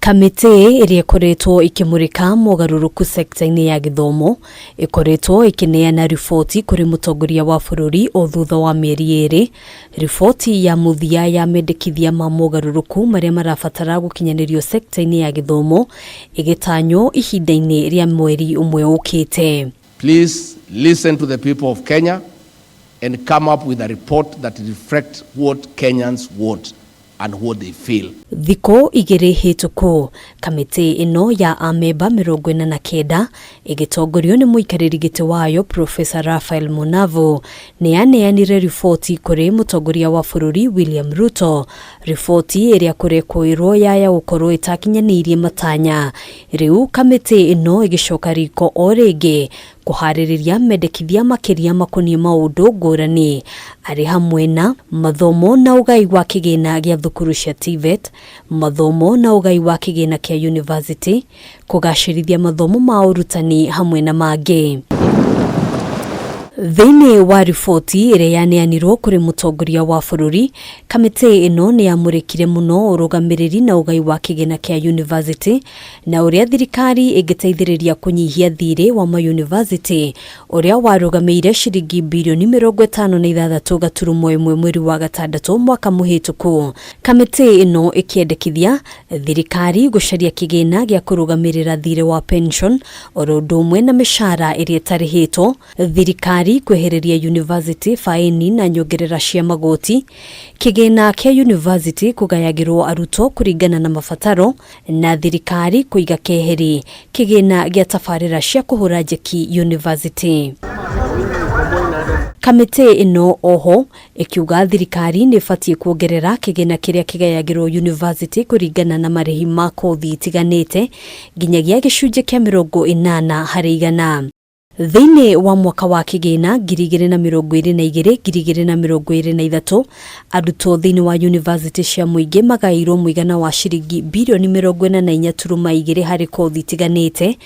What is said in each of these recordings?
Kamĩtĩ ĩrĩa ĩkoretwo ĩkĩmũrĩka mogarũrũku sekta-inĩ ya gĩthomo ĩkoretwo ĩkĩneana riboti kũrĩ mũtongoria wa bũrũri o thutha wa mĩeri ĩrĩ. Riboti ya mũthia ya mendekithia ma mogarũrũku marĩa marabatara gũkinyanĩrio sekta-inĩ ya gĩthomo ĩgĩtanywo ihinda-inĩ rĩa mweri ũmwe ũkĩte. Please listen to the people of Kenya and come up with a report that reflects what Kenyans want and what they feel. Thikũ igĩrĩ hĩtũku, kamĩtĩ ĩno ya amemba 49 ĩgĩtongorio nĩ mũikarĩri gĩtĩ wayo Professor Raphael Munavu nĩ yaneanire riboti kũrĩ mũtongoria wa bũrũri William Ruto, riboti ĩrĩa kũrekũĩrwo yaya gũkorwo ĩtakinyanĩirie matanya. Rĩu kamĩtĩ ĩno ĩgĩcoka riko o rĩngĩ kũharĩrĩria mendekithia makĩria makoniĩ maũndũ ngũrani arĩ hamwe na mathomo na ũgai wa kĩgĩna gĩa thukuru cia TVET, mathomo na ũgai wa kĩgĩna kĩa university, kũgacĩrithia mathomo ma ũrutani hamwe na mangĩ. Thĩinĩ wa riboti ĩrĩa yaneanirwo kũrĩ mũtongoria wa bũrũri, kamĩtĩ ĩno nĩ yamũrĩkire mũno ũrũgamĩrĩri na ũgai wa kĩgĩna kĩa university na ũrĩa thirikari ĩngĩteithĩrĩria kũnyihia thirĩ wa mayunivasĩtĩ ũrĩa warũgamĩire ciringi birioni 56.1 mweri wa gatandatũ mwaka mũhĩtũku. Kamĩtĩ ĩno ĩkĩendekithia thirikari gũcaria kĩgĩna gĩa kũrũgamĩrĩra thirĩ wa pension oro ũndũ ũmwe na mĩcara ĩrĩa ĩtarĩhĩtwo, thirikari kwehereria university faĩni na nyongerera cia magoti, kĩgĩna kĩa university kũgayagĩrwo arutwo kũringana na mabataro, na thirikari kũiga keheri kĩgĩna gĩa tabarĩra cia kũhũra njeki university. Kamĩtĩ ĩno oho ĩkiuga thirikari nĩ ĩbatiĩ kuongerera kĩgĩna kĩrĩa kĩgayagĩrwo university kũringana na marĩhi ma kothi itiganĩte nginyagia gĩcunjĩ kĩa 80%. Thĩinĩ wa mwaka wa kĩgĩna 2022 2023, arutwo thĩinĩ wa university cia mũingĩ magaĩirwo mũigana wa ciringi birioni 44.2 harĩ kothi itiganĩte,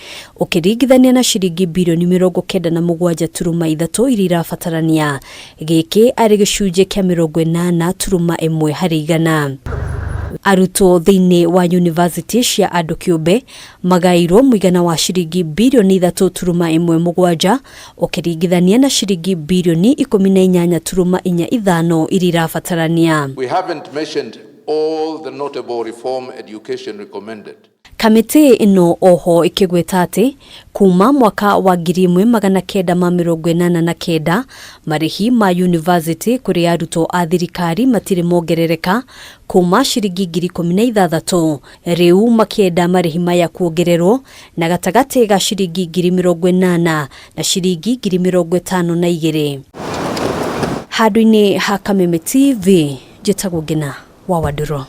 ũkĩringithania na ciringi birioni 97.3 iria irabatarania, gĩkĩ arĩ gĩcunjĩ kĩa 80.1%. Arutwo thĩinĩ wa university cia andũ kĩũmbe magaĩirwo mũigana wa ciringi birioni 3.17, ũkĩringithania na ciringi birioni 18.45 iria irabatarania. We haven't mentioned all the notable reform education recommended. Kamĩtĩ ĩno oho ĩkĩgweta atĩ kuma mwaka wa 1989, marĩhi ma university kũrĩ arutwo a thirikari matirĩ mongerereka kuma ciringi 16,000. Rĩu makĩenda marĩhi maya kuongererwo na gatagatĩ ga ciringi 80,000 na ciringi 52,000. Handũ-inĩ ha Kameme TV, njĩtagwo Ngina wa Wandũrũ.